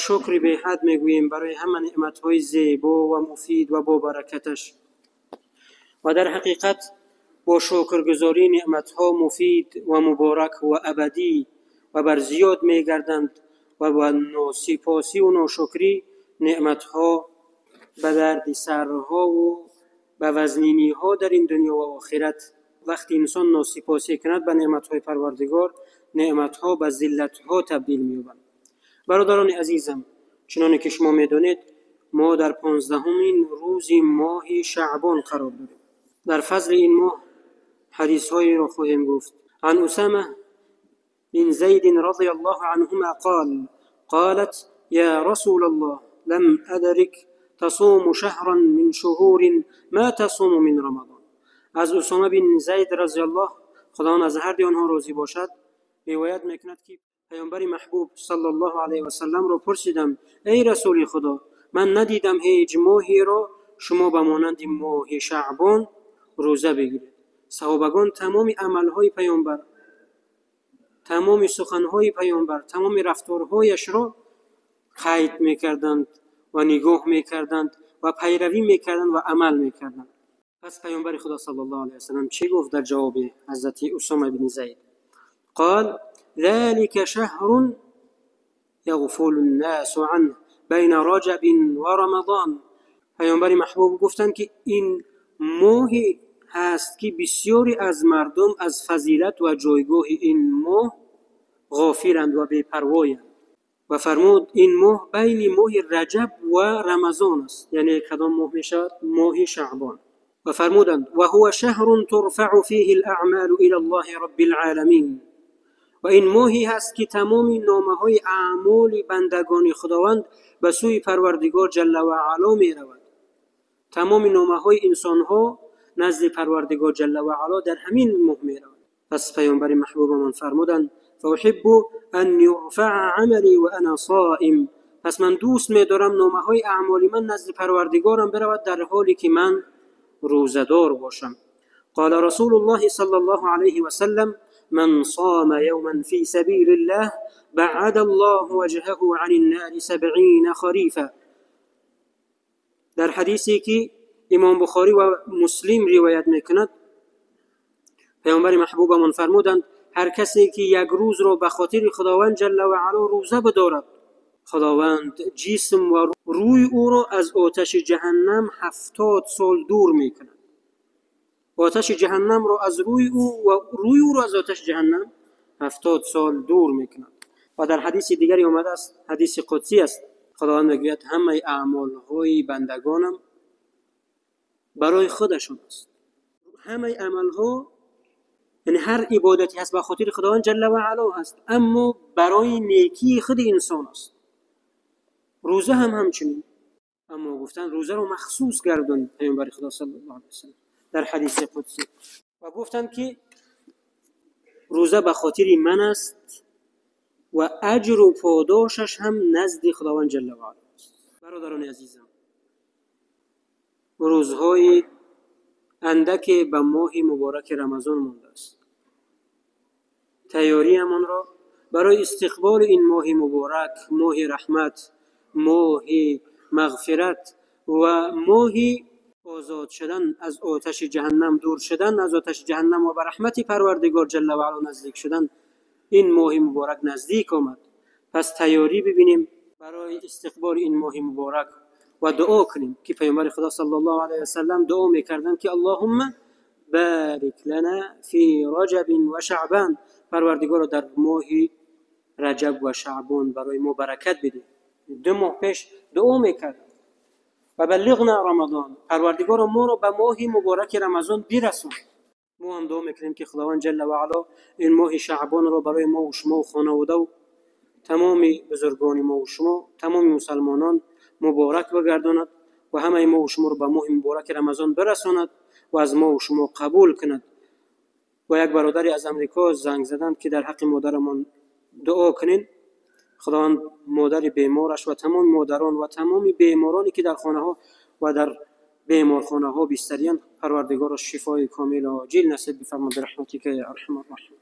شکر به حد میگوییم برای همه نعمت‌های زیبا و مفید و با برکتش و در حقیقت با شکرگزاری نعمت‌ها مفید و مبارک و ابدی و بر زیاد می‌گردند و با ناسپاسی و ناشکری نعمت‌ها به درد سرها و به وزنینی‌ها در این دنیا و آخرت. وقتی انسان ناسپاسی کند به نعمت‌های پروردگار، نعمت‌ها به ذلت‌ها تبدیل می‌یابند. برادران عزیزم، چنانه که شما می‌دانید ما در 15مین روز ماه شعبان قرار داریم. در فضل این ماه حدیث‌هایی را خواهیم گفت. عن اسامه بن زید رضی الله عنهما قال: قالت یا رسول الله لم أدرك تصوم شهرا من شهور ما تصوم من رمضان. از اسامه بن زید رضی الله، خداوند از هر دوی آنها راضی باشد، روایت میکند که پیامبر محبوب صلی الله علیه و سلم را پرسیدم: ای رسول خدا، من ندیدم هیچ ماهی را شما به مانند ماه شعبان روزه بگیرید. صحابگان تمام عملهای پیامبر، تمام سخنهای پیامبر، تمام رفتارهایش را قید میکردند و نگاه میکردند و پیروی میکردند و عمل میکردند. پس پیامبر خدا صلی الله علیه و سلم چی گفت در جواب حضرت اسامه بن زید؟ قال: ذلك شهر یغفل الناس عنه بین رجب و رمضان. پیامبر محبوب گفتند که این ماه هست که بسیاری از مردم از فضیلت و جایگاه این ماه غافلند و بی‌پروایند. و فرمود این ماه بین ماه رجب و رمضان است، یعنی کدام ماه میشود؟ ماه شعبان. و فرمودند و هو شهر ترفع فیه الاعمال الی الله رب العالمین. و این ماهی هست که تمام نامه‌های اعمال بندگان خداوند به سوی پروردگار جل و علا می رود. تمام نامه‌های انسان‌ها نزد پروردگار جل و علا در همین ماه می رود. پس پیامبر محبوبمان فرمودند فاحب ان یرفع عملی و انا صائم. پس من دوست می دارم نامه‌های اعمال من نزد پروردگارم برود در حالی که من روزه‌دار باشم. قال رسول الله صلی الله علیه و سلم من صام یوما فی سبیل الله بعد الله وجهه عن النار 70 خریفا. در حدیثی که امام بخاری و مسلم روایت میکند، پیامبر محبوبمان فرمودند هر کسی که یک روز را به خاطر خداوند جل و علا روزه بدارد، خداوند جسم و روی او را از آتش جهنم 70 سال دور میکند. آتش جهنم را از روی او و روی او را از آتش جهنم 70 سال دور میکند. و در حدیث دیگری آمده است، حدیث قدسی است، خداوند میگوید همه اعمالهای بندگانم برای خودشون است. همه عملها، یعنی هر عبادتی هست به خاطر خداوند جل و علا هست، اما برای نیکی خود انسان است. روزه هم همچنین، اما گفتن روزه رو مخصوص گردان پیامبر خدا صلی الله علیه و سلم در حدیث قدسی، و گفتن که روزه به خاطر من است و اجر و پاداشش هم نزد خداوند جل و علا است. برادران عزیزم، روزهای اندک به ماه مبارک رمضان مانده است. تیاریمان را برای استقبال این ماه مبارک، ماه رحمت، ماه مغفرت و ماه آزاد شدن از آتش جهنم، دور شدن از آتش جهنم و به رحمت پروردگار جل و علا نزدیک شدن، این ماه مبارک نزدیک آمد. پس تیاری ببینیم برای استقبال این ماه مبارک و دعا کنیم که پیامبر خدا صلی الله علیه و سلم دعا میکردند که اللهم بارک لنا فی رجب و شعبان. پروردگار در ماه رجب و شعبان برای ما برکت بده. 2 ماه پیش دعا میکرد و بلغنا رمضان، پروردگار ما را به ماه مبارک رمضان برسان. ما هم دعا میکنیم که خداوند جل و علا این ماه شعبان را برای ما و شما و خانواده و تمام بزرگان ما و شما، تمام مسلمانان مبارک بگرداند و همه ما و شما را به ماه مبارک رمضان برساند و از ما و شما قبول کند. و یک برادری از امریکا زنگ زدند که در حق مادرمان دعا کنین. خداوند مادر بیمارش و تمام مادران و تمام بیمارانی که در خانه ها و در بیمارخانه ها بستریان، پروردگار شفای کامل و عاجل نصیب بفرما برحمتک یا ارحم الراحمین.